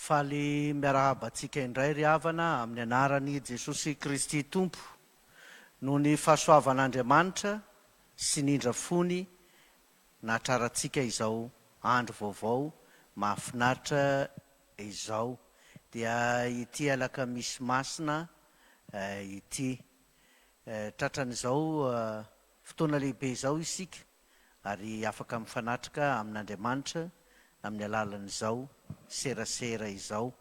Faly miarahaba antsika indray ry havana amin'ny anaran'i Jesosy Kristy Tompo. Noho ny fahasoavan'Andriamanitra sy ny indra fony nahatrarantsika izao andro vaovao mahafinaritra izao dia ity alakamisy masina ity. Tratran'izao fotoana lehibe izao isika ary afaka mifanatrika amin'Andriamanitra amin'ny alalan'izao serasera izao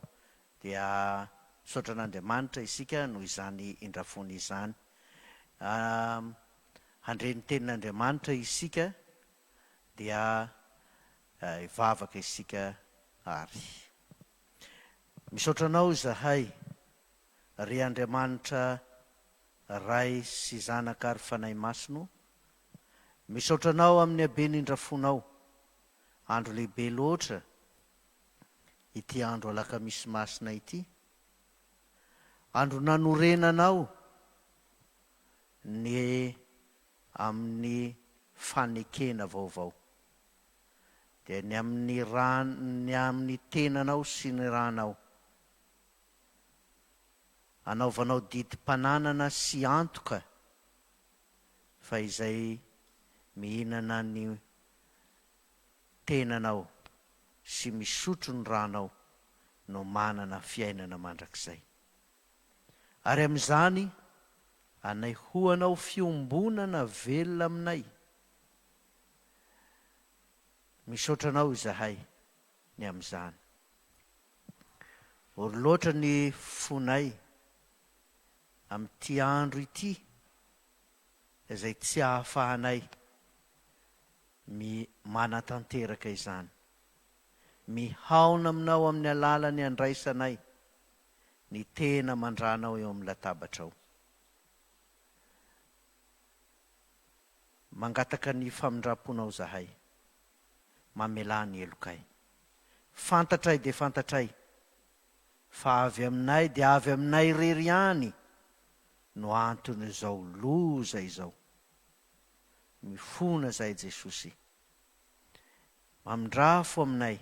dia misaotra an'Andriamanitra isika noho izany indrafony izany. Handre ny tenin'Andriamanitra isika dia hivavaka isika ary. Misaotra Anao izahay ry Andriamanitra Ray sy Zanaka ary Fanahy Masina o! Misaotra Anao amin'ny haben'indrafonao. Andro lehibe loatra ity andro alakamisy masina ity. Andro nanorenanao ny amin'ny fanekena vaovao. Dia ny amin'ny rà, ny amin'ny tenanao sy ny rànao. Anaovanao didim-pananana sy antoka fa izay mihinana ny tenanao sy misotro ny ranao no manana fiainana mandrakizay. Ary amin'izany anaihoanao fiombonana velona aminay. Misaotra anao izahay ny amin'izany. Ory loatra ny fonay amin'ity andro ity izay tsy ahafahanay mi manatanteraka izany. Mihaona aminao amin'ny alalan'ny andraisanay ny tena aman-dranao eo amin'ny latabatrao. Mangataka ny famindram-ponao zahay. Mamelà ny helokay. Fantatray dia fantatray fa avy aminay dia avy aminay irery ihany no anton'izao loza izao. Mifona zahay Jesosy. Mamindrafo aminay.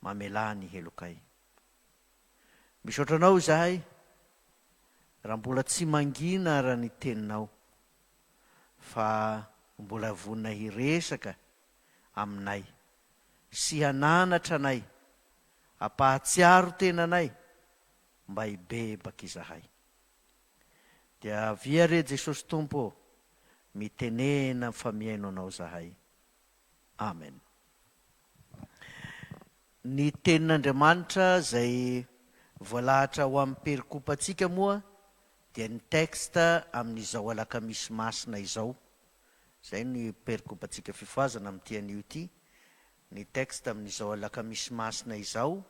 Mamelà ny helokay. Misaotra anao izahay raha mbola tsy mangina ara ny teninao fa mbola vonona hiresaka aminay sy hananatra anay hampahatsiaro tena anay mba hibebaka izahay. Dia avia re Jesosy Tompo ô, mitenena fa mihaino Anao zahay. Amen. Ny tenin'Andriamanitra izay voalahatra ho amin'ny perikopantsika moa dia ny texte amin'izao alakamisy masina izao. Izay ny perikopantsika fifohazana amin'ity anio ity. Ny texte amin'izao alakamisy masina izao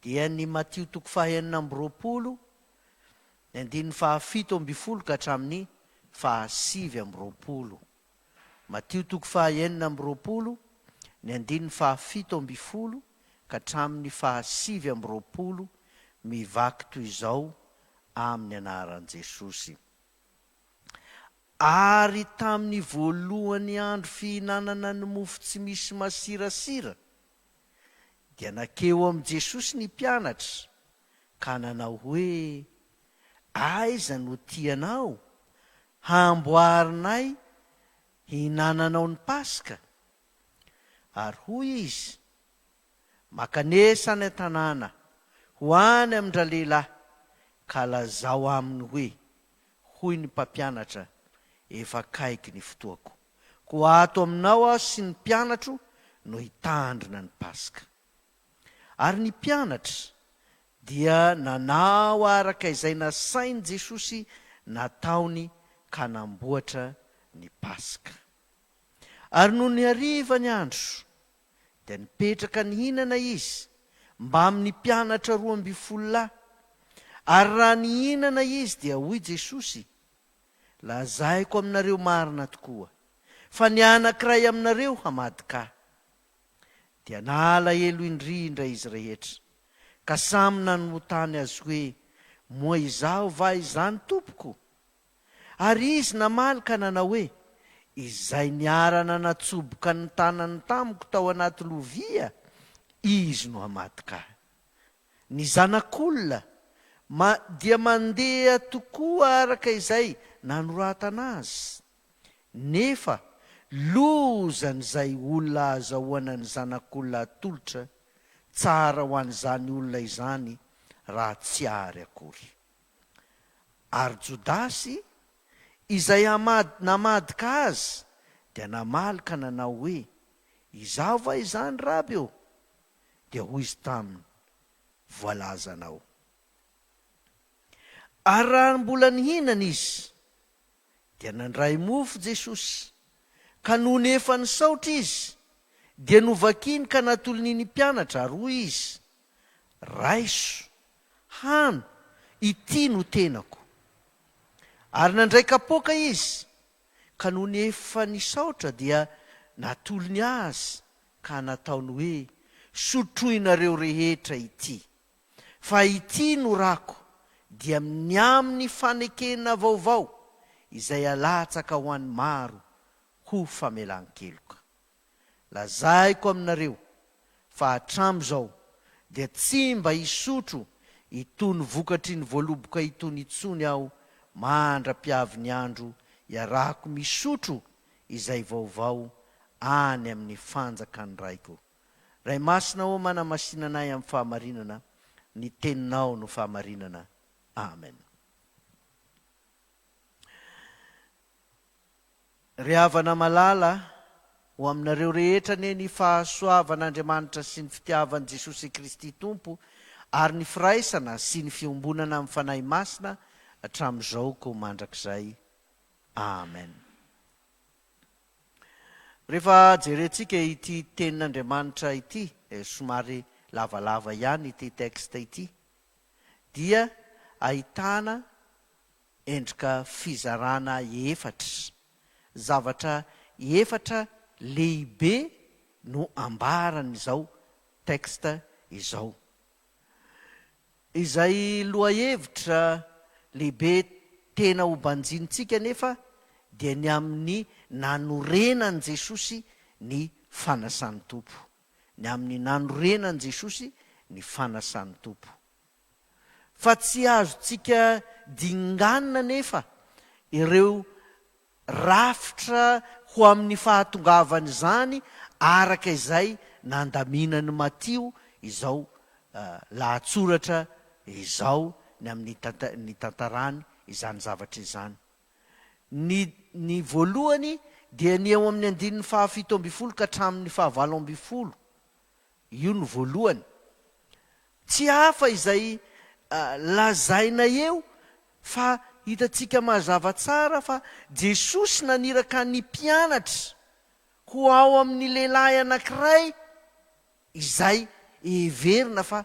dia ny Matio toko faha 26, ny andininy faha 17 ka hatramin'ny faha 29. Matio toko faha 26, ny andininy faha 17 ka hatramin'ny faha 29, mivaky toy izao amin'ny anaran'i Jesosy. Ary tamin'ny voalohan'ny andro fihinanana ny mofo tsy misy masirasira, dia nankeo amin'i Jesosy ny mpianatra ka nanao hoe, Aiza no tianao hamboarinay hihinananao ny Paska? Ary hoy izy, Makanesa any an-tanàna, ho any amin-dralehilahy, ka lazao aminy hoe, Hoy ny Mpampianatra, Efa akaiky ny fotoako. Koa ato aminao aho sy ny mpianatro no hitandrina ny Paska. Ary ny mpianatra dia nanao araka izay nasain'i Jesosy nataony ka namboatra ny Paska. Ary nony hariva ny andro, dia nipetraka nihinana izy mbamin'ny mpianatra 12 lahy. Ary raha nihinana izy dia hoy Jesosy, Lazaiko aminareo marina tokoa, fa ny anankiray aminareo hamadika Ahy. Dia nalahelo indrindra izy rehetra, ka samy nanotany Azy hoe, Moa izaho va izany, Tompoko? Ary izy namaly ka nanao hoe, Izay niara-nanatsoboka ny tanany tamiko tao anaty lovia, izy no hamadika ahy. Ny Zanak'olona ma dia mandeha tokoa araka izay nanoratana azy. Nefa lozan'izay olona ahazahoana ny Zanak'olona atolotra, tsara ho an'izany olona izany raha tsy àry akory. Ary Jodasy, izay hamad namadika azy, dia namaly ka nanao hoe, Izaho va izany, Raby ô? Dia hoy izy taminy, Voalazanao. Ary raha mbola nihinana izy, dia nandray mofo Jesosy, ka nony efa nisaotra izy, dia novakiny ka natolony ny mpianatra, ary hoy izy, Raiso, hano, ity no tenako. Ary nandray kapoaka izy, ka nony efa nisaotra dia natolony azy ka nataony hoe, Sotroinareo rehetra ity. Fa ity no rako, dia ny amin'ny fanekena vaovao, izay alatsaka ho an'ny maro ho famelan-keloka. Lazaiko aminareo fa hatramizao dia tsy mba hisotro itony vokatry ny voaloboka itony intsony aho mandra-piavy ny andro iarahako misotro izay vaovao any amin'ny fanjakan'ny Raiko. Ray Masina ô manamasina anay amin'ny fahamarinana, ny teninao no fahamarinana. Amen. Ry havana malala, ho aminareo rehetra anie ny fahasoavan'Andriamanitra sy ny fitiavan'i Jesosy Kristy Tompo ary ny firaisana sy ny fiombonana amin'ny Fanahy Masina hatramin'izao ko mandrakizay. Amen. Rehefa jerentsika ity tenin'Andriamanitra ity, somary lavalava ihany ity texte ity, dia ahitana endrika fizarana efatra. Zavatra efatra lehibe no ambaran'izao texte izao. Izay lohahevitra lehibe tena ho banjinintsika anefa dia ny amin'ny nanorenan'i Jesosy ny fanasan'ny Tompo. Ny amin'ny nanorenan'i Jesosy ny fanasan'ny Tompo. Fa tsy azontsika dinganina anefa ireo rafitra ho amin'ny fahatongavan'izany araka izay nandaminan'i Matio izao lahatsoratra izao ny amin'ny nitantarany izany zavatra izany. Ny ny voalohany dia ny eo amin'ny andininy fahafito ambinifolo ka hatramin'ny fahavalo ambinifolo. Io no voalohany. Tsy hafa izay lazaina eo fa hitantsika mazava tsara fa Jesosy naniraka ny mpianatra ho ao amin'ny lehilahy anankiray izay heverina fa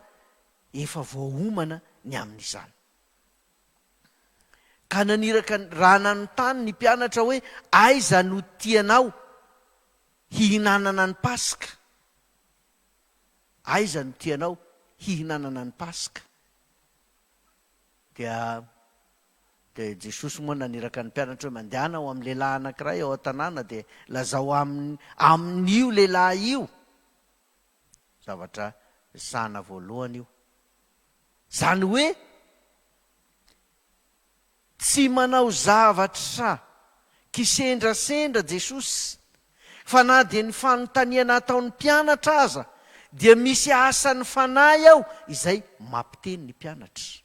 efa voaomana ny amin'izany. Ka naniraka, raha nanontany ny mpianatra hoe aiza no tianao hihinanana ny Paska? Aiza no tianao hihinanana ny Paska? Dia dia Jesosy moa naniraka ny mpianatra hoe mandehana ao amin'ny lehilahy anankiray ao an-tanàna dia lazao aminy amin'io lehilahy io. Zavatra resahana voalohany io. Izany hoe Tsy manao zavatra kisendrasendra Jesosy, fa na dia ny fanontaniana ataon'ny mpianatra aza dia misy asan'ny Fanahy ao izay mampiteny ny mpianatra.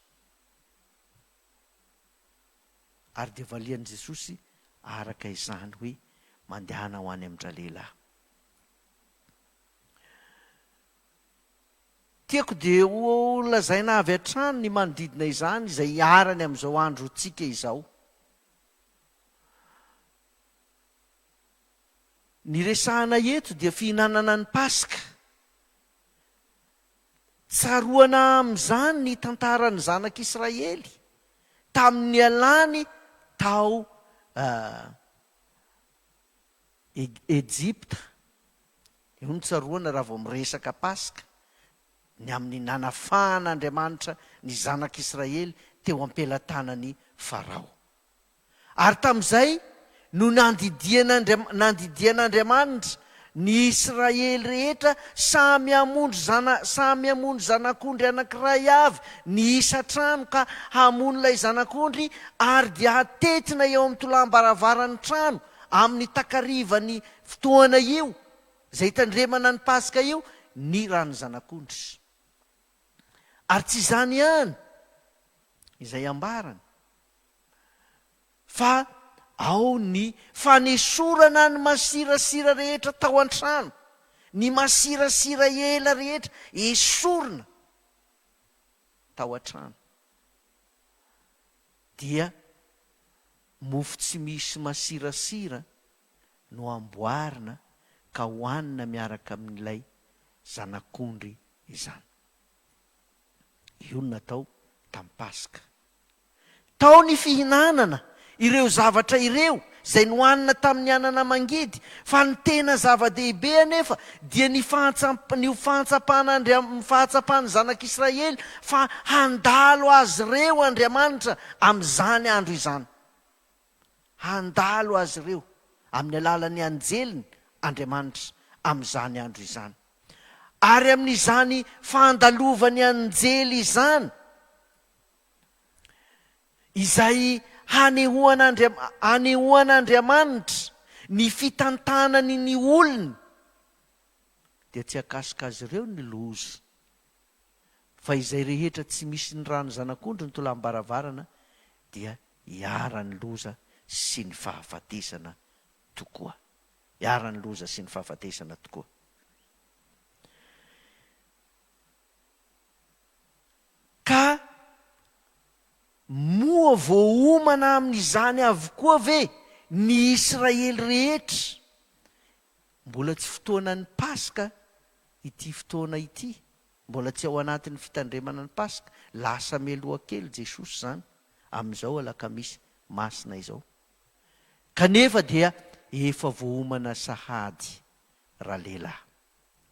Ary dia valian'i Jesosy araka izany hoe, Mandehana ho any amin-dralehilahy. Tiako dia ho lazaina avy hatrany ny manodidina izany izay iharany amin'izao androntsika izao. Ny resahana eto dia fihinanana ny Paska. Tsaroana amin'izany ny tantaran'ny zanak'Israely tamin'ny nialany tao Ejipta. Io no tsaroana raha vao miresaka Paska, ny amin'ny nanafahan'Andriamanitra ny zanak'Israely teo am-pelatanan'i Farao. Ary tamin'izay no nandidian'Andriamanitra. Ny Israely rehetra samy hamonjy zana, samy hamono zanak'ondry anankiray avy ny isan-trano ka hamono ilay zanak'ondry ary dia hatetina eo amin'ny tolàm-baravaran'ny trano amin'ny takarivan'ny fotoana io, izay hitandremana ny Paska io, ny ran'ny zanak'ondry. Ary tsy izany ihany izay ambarany. Fa ao ny fanesorana ny masirasira rehetra tao an-trano, ny masirasira ela rehetra esorina tao an-trano, dia mofo tsy misy masirasira no amboarina ka hohanina miaraka amin'ilay zanak'ondry izany. Io no natao tamin'ny Paska. Tao ny fihinanana ireo zavatra ireo izay nohanina tamin'ny anana mangidy, fa ny tena zava-dehibe anefa dia ny ny fahatsapan'Andriam fahatsapan'ny zanak'Israely fa handalo azy ireo Andriamanitra amin'izany andro izany. Handalo azy ireo amin'ny alalan'ny anjeliny Andriamanitra amin'izany andro izany. Ary amin'izany fandalovan'ny anjely izany, Izay hanehoan'Andriamanitra ny fitantanany ny olony, dia tsy hakasoka azy ireo ny loza. Fa izay rehetra tsy misy ny ràn'ny Zanak'ondry ny tolàm-baravarana dia hiharan'ny loza sy ny fahafatesana tokoa. Hiharan'ny loza sy ny fahafatesana tokoa. Ka moa voaomana amin'izany avokoa ve ny Israely rehetra? Mbola tsy fotoanan'ny Paska ity fotoana ity, mbola tsy ao anatin'ny fitandremana ny Paska, lasa mialoha kely Jesosy izany amin'izao Alakamisy Masina izao. Kanefa dia efa voaomana sahady ralehilahy.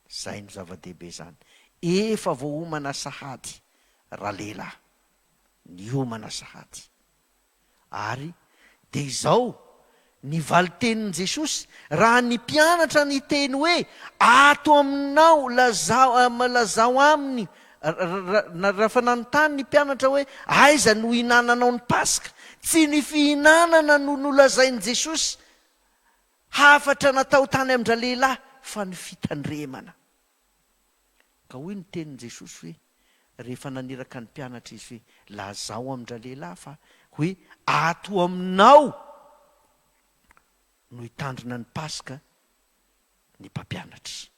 Zay no zava-dehibe zany. Efa voaomana sahady ralehilahy. Niomana sahady. Ary dia izao ny valin-tenin'i Jesosy, raha ny mpianatra niteny hoe, Ato aminao, lazao, lazao aminy, rehefa nanontany ny mpianatra hoe, Aiza no hihinananao ny Paska? Tsy ny fihinanana no nolazain'i Jesosy, Hafatra natao tany amin-dralehilahy fa ny fitandremana. Ka hoy ny tenin'i Jesosy hoe, rehefa naniraka ny mpianatra Izy hoe, Lazao amin-dralehilahy fa hoe ato aminao no hitandrina ny Paska ny mpampianatra.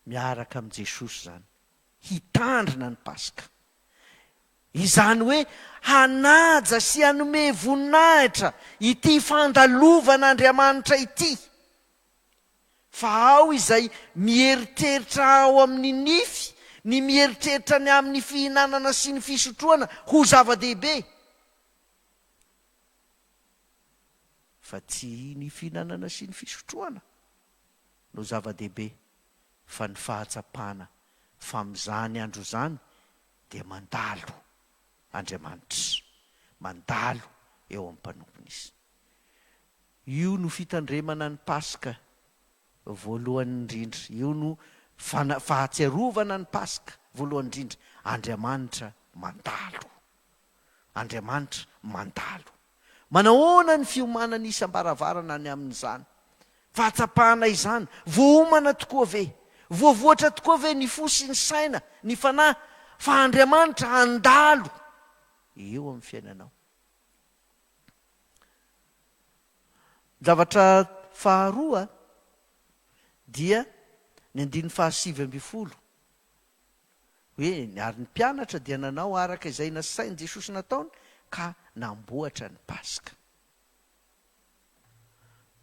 Miaraka amin'i Jesosy izany, hitandrina ny Paska. Izany hoe hanaja sy hanome voninahitra ity fandalovan'Andriamanitra ity. Fa ao izay mieritreritra ao amin'ny nify, ny mieritreritra ny amin'ny fihinanana sy ny fisotroana ho zava-dehibe. Fa tsy ny fihinanana sy ny fisotroana no zava-dehibe fa ny fahatsapana fa amin'izany andro izany dia mandalo Andriamanitra, mandalo eo amin'ny mpanompony Izy. Io no fitandremana ny Paska voalohany indrindra, io no fana, fahatsiarovana ny Paska voalohany indrindra, Andriamanitra mandalo. Andriamanitra mandalo. Manahoana ny fiomanana isam-baravarana ny amin'izany fahatsapana izany? Voaomana tokoa ve? Voavoatra tokoa ve ny fo sy ny saina, ny fanahy, fa Andriamanitra handalo eo amin'ny fiainanao? Ny zavatra faharoa dia ny andininy fahasivy ambin'ny folo. Hoe, ary ny mpianatra dia nanao araka izay nasain'i Jesosy nataony ka namboatra ny Paska.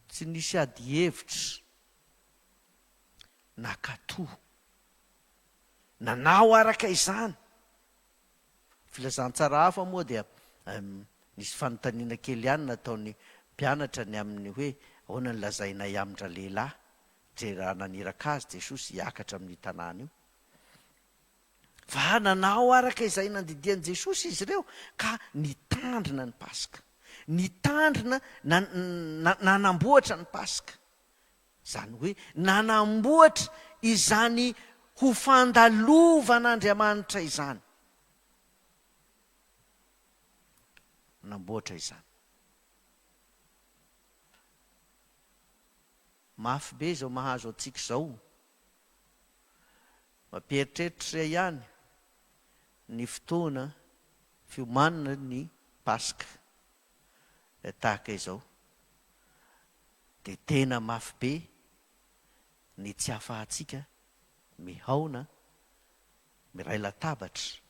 Tsy nisy ady hevitra, nankatò. Nanao araka izany. Filazantsara hafa moa dia nisy fanontaniana kely ihany nataon'ny mpianatra ny amin'ny hoe ahoana no lazainay amin-dralehilahy Dia raha naniraka azy Jesosy hiakatra amin'io tanàna io. Fa nanao araka izay nandidian'i Jesosy izy ireo ka nitandrina ny Paska. Nitandrina, nanamboatra ny Paska. Izany hoe nanamboatra izany ho fandalovan'Andriamanitra izany. Nanamboatra izany. Mafy be izao mahazo antsika izao. Mampieritreritra ihany ny fotoana fiomanana ny Paska tahaka izao. Dia tena mafy be ny tsy ahafahantsika mihaona miray latabatra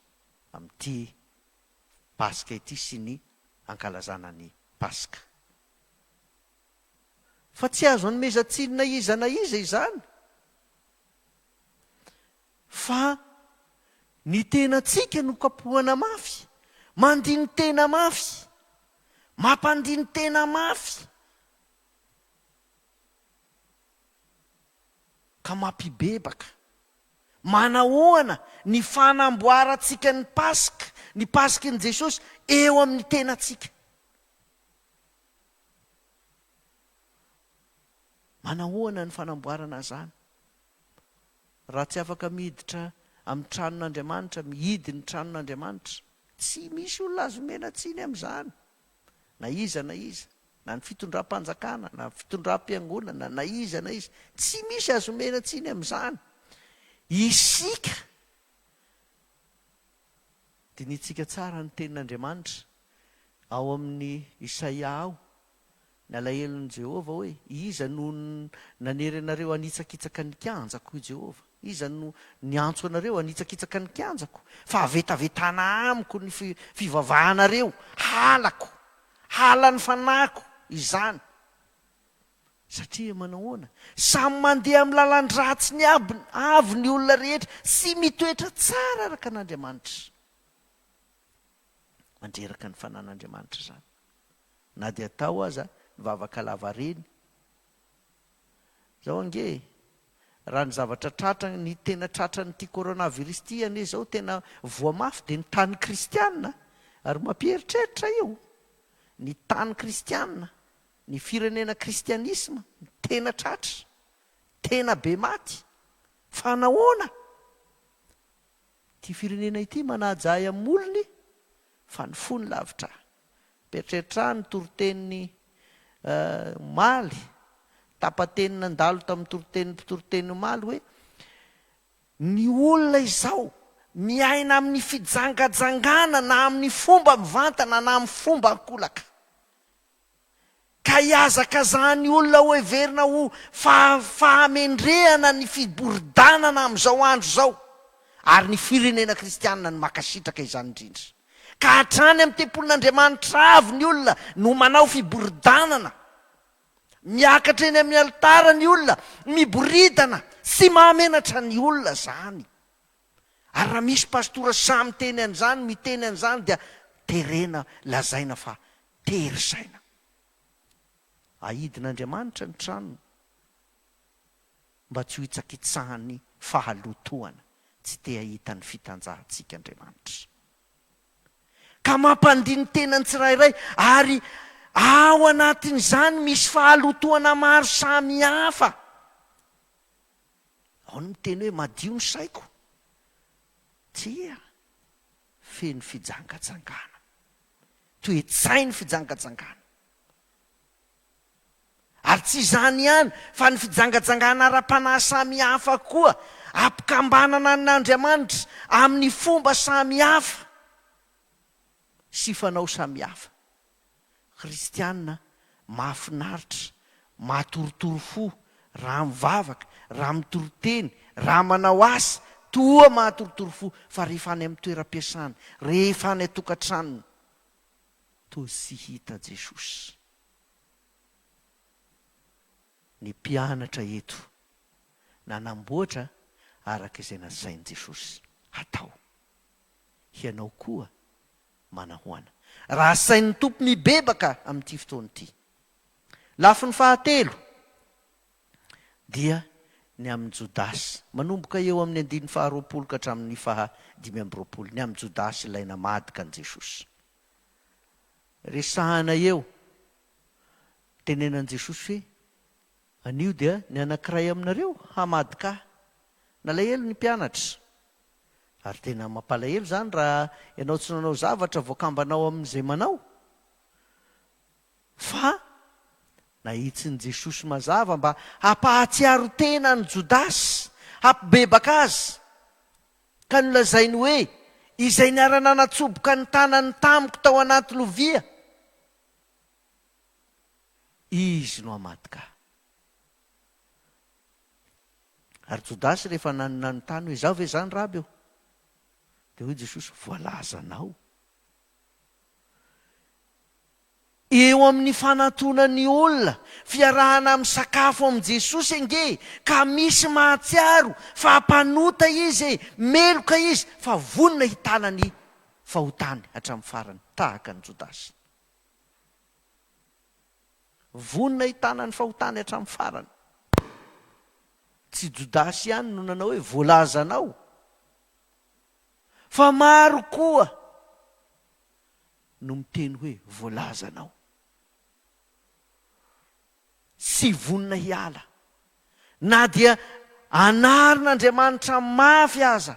amin'ity Paska ity sy ny ankalazana ny Paska. Fa tsy azo anomezan-tsiny na iza na iza izany, fa ny tenantsika no kapohana mafy, mandini-tena mafy, mampandini-tena mafy, ka mampibebaka. Manahoana ny fanamboarantsika ny Paska, ny Paskin'i Jesosy eo amin'ny tenantsika? Manahoana ny fanamboarana izany? Raha tsy afaka miditra amin'ny tranon'Andriamanitra, mihidy ny tranon'Andriamanitra, tsy misy olona azo omena tsiny amin'izany, na iza na iza, na ny fitondram-panjakana, na ny fitondram-piangonana, na iza na iza, tsy misy azo omena tsiny amin'izany. Isika, dinihintsika tsara ny tenin'Andriamanitra ao amin'ny Isaia ao, Ny alahelon'i Jehovah hoe, Iza no nanery anareo hanitsakitsaka ny kianjako? hoy Jehovah. Iza no niantso anareo hanitsakitsaka ny kianjako? Fahavetavetana amiko ny fivavahanareo, halako, halan'ny fanahiko izany. Satria manahoana? Samy mandeha amin'ny lalan-dratsiny avy ny olona rehetra sy mitoetra tsara araka an'Andriamanitra. Mandreraka ny fanan'Andriamanitra izany. Na dia atao aza ny vavaka lavareny. Zao ange e, raha ny zavatra tratra, ny tena tratran'ity coronavirus ity anie zao tena voa mafy dia ny tany kristiana, ary mampieritreritra io, ny tany kristiana, ny firenena kristianisma no tena tratra, tena be maty. Fa nahoana? Ity firenena ity manaja ahy amin'ny molony fa ny fony lavitra ahy. Mieritreritra ahy ny toriteniny omaly, tapa-teny nandalo tamin'ny toritenin'ny mpitoriteny omaly hoe, ny olona izao miaina amin'ny fijangajangana na amin'ny fomba mivantana na amin'ny fomba ankolaka. Ka ihazakazahan'ny olona ho heverina ho fahamendrehana ny fiboridanana amin'izao andro izao, ary ny firenena kristianina no mankasitraka izany indrindra. Ka hatrany amin'ny tempolin'Andriamanitra avy ny olona no manao fiboridanana. Miakatra eny amin'ny alitara ny olona, miboridana, tsy mahamenatra ny olona izany. Ary raha misy pastora sahy miteny an'izany, miteny an'izany dia terena lazaina fa tery saina. Ahidin'Andriamanitra ny tranony mba tsy ho hitsakitsahan'ny fahalotoana. Tsy te hahita ny fitanjahantsika Andriamanitra. Ka mampandini-tena ny tsirairay ary ao anatin'izany misy fahalotoana maro samihafa. Ao ny miteny hoe madio ny saiko. Tsia, feno fijangajangana. Toe-tsain'ny fijangajangana. Ary tsy izany ihany, fa ny fijangajangana ara-panahy samihafa koa, ampikambanana an'Andriamanitra amin'ny fomba samihafa sy fanao samihafa. Kristiana mahafinaritra, mahatorotoro fo, raha mivavaka, raha mitory teny, raha manao asa, toa mahatorotoro fo, fa rehefa any amin'ny toeram-piasana, rehefa any an-tokantranony, toa tsy hita Jesosy. Ny mpianatra eto nanamboatra araka izay nasain'i Jesosy hatao. Hianao koa manahoana raha asain'ny Tompo mibebaka amin'ity fotoana ity? Lafiny fahatelo dia ny amin'i Jodasy. Manomboka eo amin'ny andininy faharoapolo ka hatramin'ny faha 25, ny amin'i Jodasy ilay namadika an'i Jesosy. Resahana eo, tenenan'i Jesosy hoe. Anio dia ny anankiray aminareo hamadika ahy. Nalahelo ny mpianatra. Ary tena mampalahelo izany raha ianao tsy nanao zavatra voakambanao amin'izay manao. Fa nahitsin'i Jesosy mazava mba hampahatsiaro tena an'i Jodasy, hampibebaka azy. Ka nolazainy hoe, Izay niara-nanatsoboka ny tanany tamiko tao anaty lovia, izy no hamadika ahy. Ary Jodasy rehefa nanontany hoe, Izaho ve izany, Raby ô? Dia hoy Jesosy, Voalazanao. Eo amin'ny fanantonan'ny olona, fiarahana misakafo amin'i Jesosy ange ka misy mahatsiaro fa mpanota izy e, meloka izy fa vonona hitana ny fahotany hatramin'ny farany tahaka an'i Jodasy. Vonona hitana ny fahotany hatramin'ny farany. Tsy Jodasy ihany no nanao hoe voalazanao fa maro koa. no miteny hoe voalazanao. Tsy vonona hiala na dia anarin'Andriamanitra mafy aza,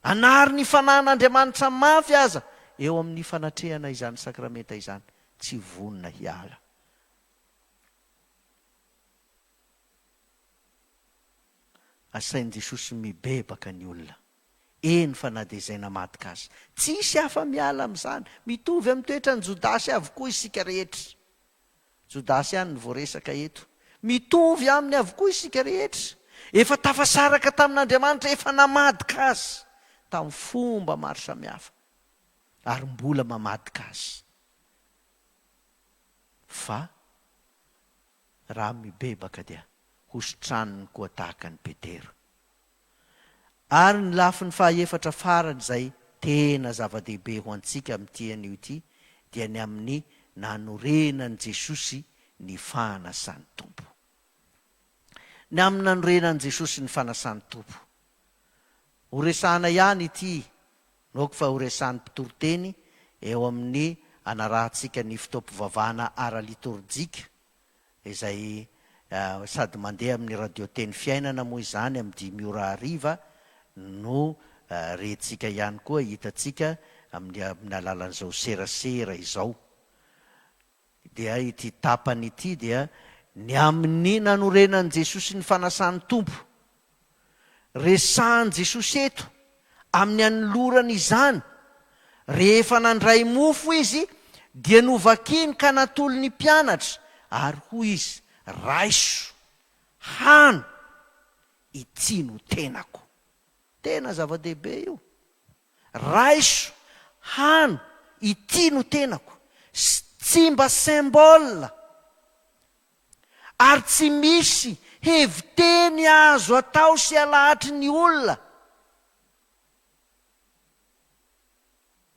anarin'ny Fanahin'Andriamanitra mafy aza eo amin'ny fanatrehana izany sakramenta izany, tsy vonona hiala. Asain'i Jesosy mibebaka ny olona. Eny fa na dia izay namadika aza. Tsy hisy afa-miala amin'izany. Mitovy amin'ny toetran'i Jodasy avokoa isika rehetra. Jodasy ihany no voaresaka eto. Mitovy aminy avokoa isika rehetra. Efa tafasaraka tamin'Andriamanitra, efa namadika Azy tamin'ny fomba maro samihafa, ary mbola mamadika Azy. Fa raha mibebaka dia hositraniny koa tahaka an'i Petera. Ary ny lafiny fahaefatra farany izay tena zava-dehibe ho antsika amin'ity anio ity dia ny amin'ny nanorenan'i Jesosy ny fanasan'ny Tompo. Ny amin'ny nanorenan'i Jesosy ny fanasan'ny Tompo. Horesahana ihany ity, inoako fa horesahan'ny mpitoriteny eo amin'ny anarahantsika ny fotoam-pivavahana ara-litorjika izay sady mandeha amin'ny radio Teny Fiainana moa izany amin'ny dimy ora hariva no rentsika ihany koa hitantsika amin'ny amin'ny alalan'izao serasera izao. Dia ity tapany ity dia ny amin'ny nanorenan'i Jesosy ny fanasan'ny Tompo. Resahan'i Jesosy eto amin'ny anolorany izany, rehefa nandray mofo Izy dia novakiny ka natolony ny mpianatra, ary hoy Izy, Raiso, hano, ity no tenako. Tena zava-dehibe io. Raiso, hano, ity no tenako. Tsy mba symbole. Ary tsy misy hevi-teny azo atao sy alahatry ny olona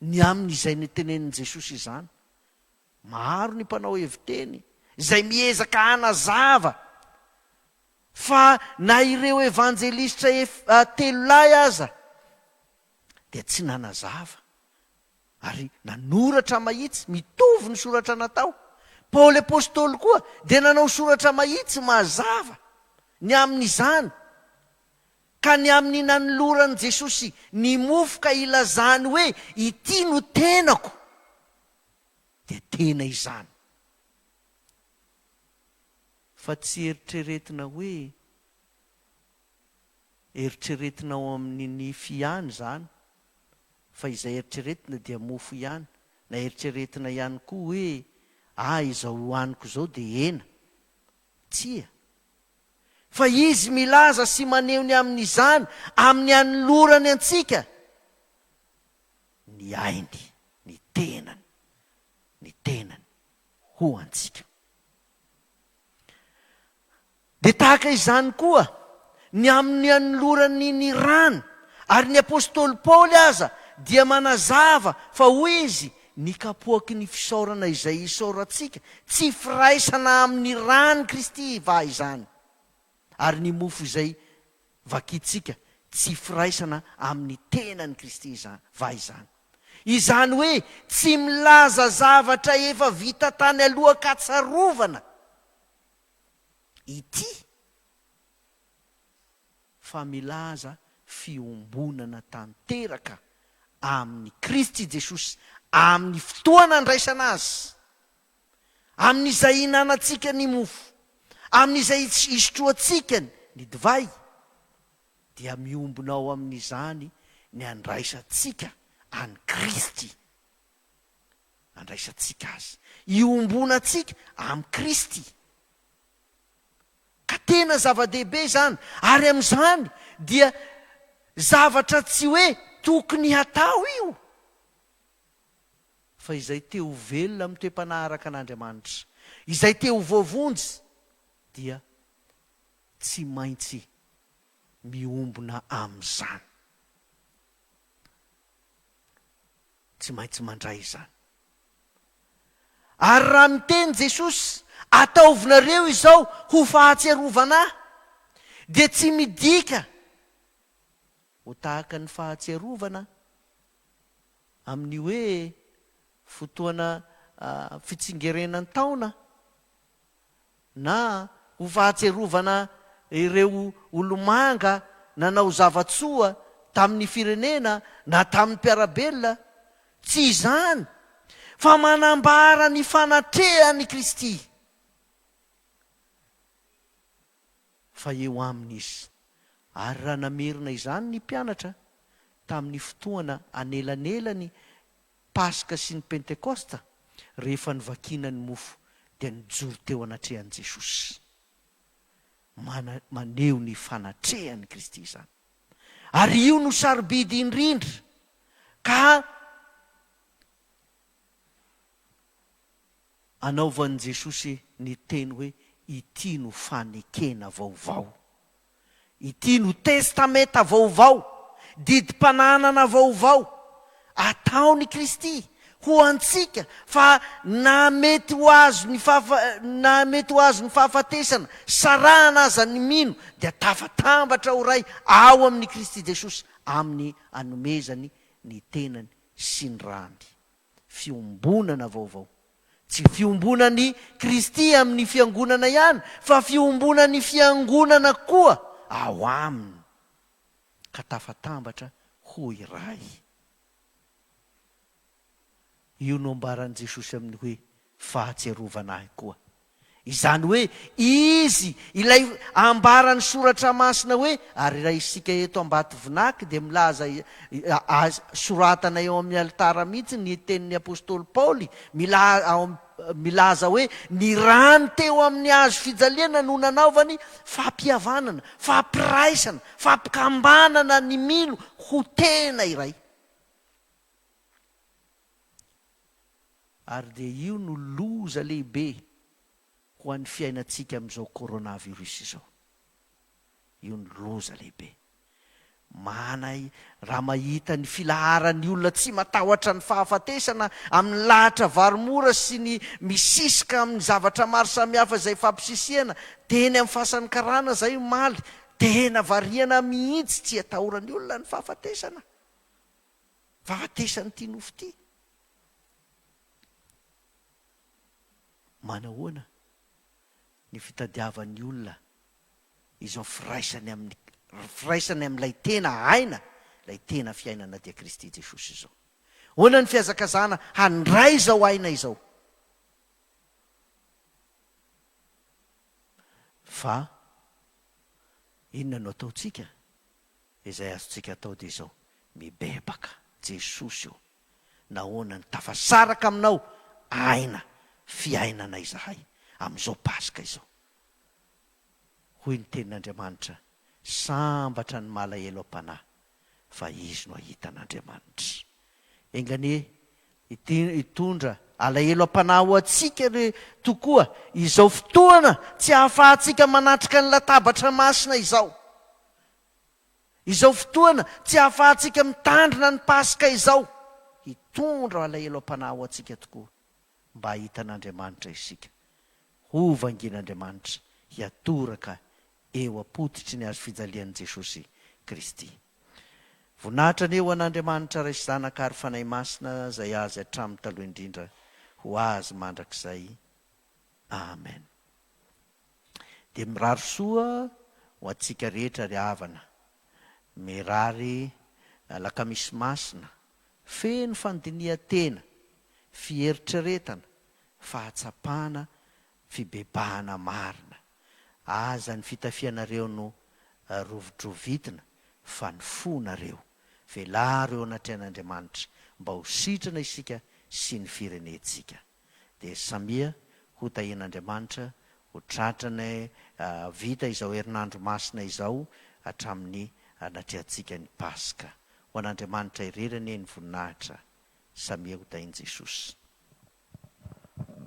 ny amin'izay notenenin'i Jesosy izany. Maro ny mpanao hevi-teny izay miezaka hanazava fa na ireo evanjelistra telo lahy aza dia tsy nanazava Ary nanoratra mahitsy, mitovy ny soratra natao. Paoly Apostoly koa dia nanao soratra mahitsy mazava ny amin'izany, ka ny amin'ny nanoloran'i Jesosy ny mofo ka ilazany hoe, Ity no tenako, dia tena izany. Fa tsy eritreretina hoe eritreretina ao amin'ny nify ihany izany, fa izay eritreretina dia mofo ihany, na eritreretina ihany koa hoe ah izao hohaniko izao dia hena. Tsia. Fa Izy milaza sy maneho ny amin'izany amin'ny anolorany antsika ny ainy, ny tenany, ny tenany ho antsika. Dia tahaka izany koa ny amin'ny anolorany ny rany, ary ny apostoly Paoly aza dia manazava fa hoy izy, Ny kapoaky ny fisaorana izay isaorantsika, tsy firaisana amin'ny ran'i Kristy va izany? Ary ny mofo izay vakintsika, tsy firaisana amin'ny tenan'i Kristy va izany? Izany hoe tsy milaza zavatra efa vita tany aloha ka tsarovana. ity fa milaza fiombonana tanteraka amin'i Kristy Jesosy amin'ny fotoana andraisana Azy, amin'izay ihinanantsika ny mofo, amin'izay isotroantsika ny divay, dia miombona ao amin'izany ny andraisantsika an'i Kristy. Andraisantsika Azy. Iombonantsika amin'i Kristy. Ka tena zava-dehibe izany, ary amin'izany dia zavatra tsy hoe tokony hatao io, fa izay te ho velona amin'ny toe-panahy araka an'Andriamanitra, izay te ho voavonjy dia tsy maintsy miombona amin'izany. Tsy maintsy mandray izany. Ary raha miteny Jesosy, Ataovinareo izao ho fahatsiarovana Ahy, dia tsy midika ho tahaka ny fahatsiarovana amin'ny hoe fotoana fitsingerenan-taona na ho fahatsiarovana ireo olomanga nanao zava-tsoa tamin'ny firenena na tamin'ny mpiara-belona, tsy izany, fa manambara ny fanatrehan'i Kristy, fa eo aminy Izy. Ary raha namerina izany ny mpianatra tamin'ny fotoana anelanelany Paska sy ny Pentekosta, rehefa novakiana ny mofo, dia nijoro teo anatrehan'i Jesosy. Mana, maneho ny fanatrehan'i Kristy izany. Ary io no sarobidy indrindra, ka anaovan'i Jesosy ny teny hoe, Ity no fanekena vaovao. Ity no Testamenta Vaovao, didim-pananana vaovao, ataon'i Kristy ho antsika fa na mety ho azon'ny fahafa, na mety ho azon'ny fahafatesana sarahana aza ny mino dia tafatambatra ho ray ao amin'i Kristy Jesosy amin'ny anomezany ny tenany sy ny rany. Fiombonana vaovao. Tsy fiombonan'i Kristy amin'ny Fiangonana ihany, fa fiombonan'ny Fiangonana koa ao Aminy, ka tafatambatra ho iray. Io no ambaran'i Jesosy amin'ny hoe fahatsiarovana Ahy koa. Izany hoe Izy ilay ambaran'ny Soratra Masina hoe, ary raha isika eto Ambatovinaky dia milaza, soratana eo amin'ny alitara mihitsy ny tenin'ny Apostoly Paoly milaza hoe ny rany teo amin'ny hazo fijaliana no nanaovany fampihavanana, fampiraisana, fampikambanana ny mino ho tena iray. Ary dia io no loza lehibe ho an'ny fiainantsika amin'izao coronavirus izao. Io no loza lehibe. Mana raha mahita ny filaharan'ny olona tsy matahotra ny fahafatesana amin'ny lahatra vary mora sy ny misisika amin'ny zavatra maro samihafa izay fampisisihana teny amin'ny fasan'ny karana izay omaly, tena variana mihitsy tsy atahoran'ny olona ny fahafatesana. Fahafatesan'ity nofo ity. Manahoana ny fitadiavan'ny olona izao firaisany amin'ny firaisany amin'ilay tena aina, ilay tena fiainana dia Kristy Jesosy izao? Ahoana ny fihazakazahana handray izao aina izao? Fa inona no ataontsika? Izay azontsika atao dia izao, mibebaka, Jesosy ô, nahoana no tafasaraka aminao aina fiainana izahay amin'izao Paska izao? Hoy ny Tenin'Andriamanitra, Sambatra ny malahelo am-panahy, fa izy no hahita an'Andriamanitra. Enga anie hitondra alahelo am-panahy ho antsika re tokoa izao fotoana tsy ahafahantsika manatrika ny latabatra masina izao. Izao fotoana tsy ahafahantsika mitandrina ny Paska izao, hitondra alahelo am-panahy ho antsika tokoa mba hahita an'Andriamanitra isika. Ho vangian'Andriamanitra hiatoraka eo am-pototry ny hazofijalian'i Jesosy Kristy. Voninahitra anie ho an'Andriamanitra Ray sy Zanaka ary Fanahy Masina izay Azy hatramin'ny taloha indrindra ho Azy mandrakizay. Amen. Dia mirary soa ho antsika rehetra ry havana. Mirary Alakamisy Masina feno fandinihan-tena, fieritreretana, fahatsapana fibebahana marina. Aza ny fitafianareo no rovidrovitina fa ny fonareo. Velaro eo anatrehan'Andriamanitra mba ho sitrana isika sy ny firenentsika. Dia samia ho tahian'Andriamanitra ho tratrany vita izao herinandro masina izao hatramin'ny anatrehantsika ny Paska. Ho an'Andriamanitra irery anie ny voninahitra. Samia ho tahin'i Jesosy.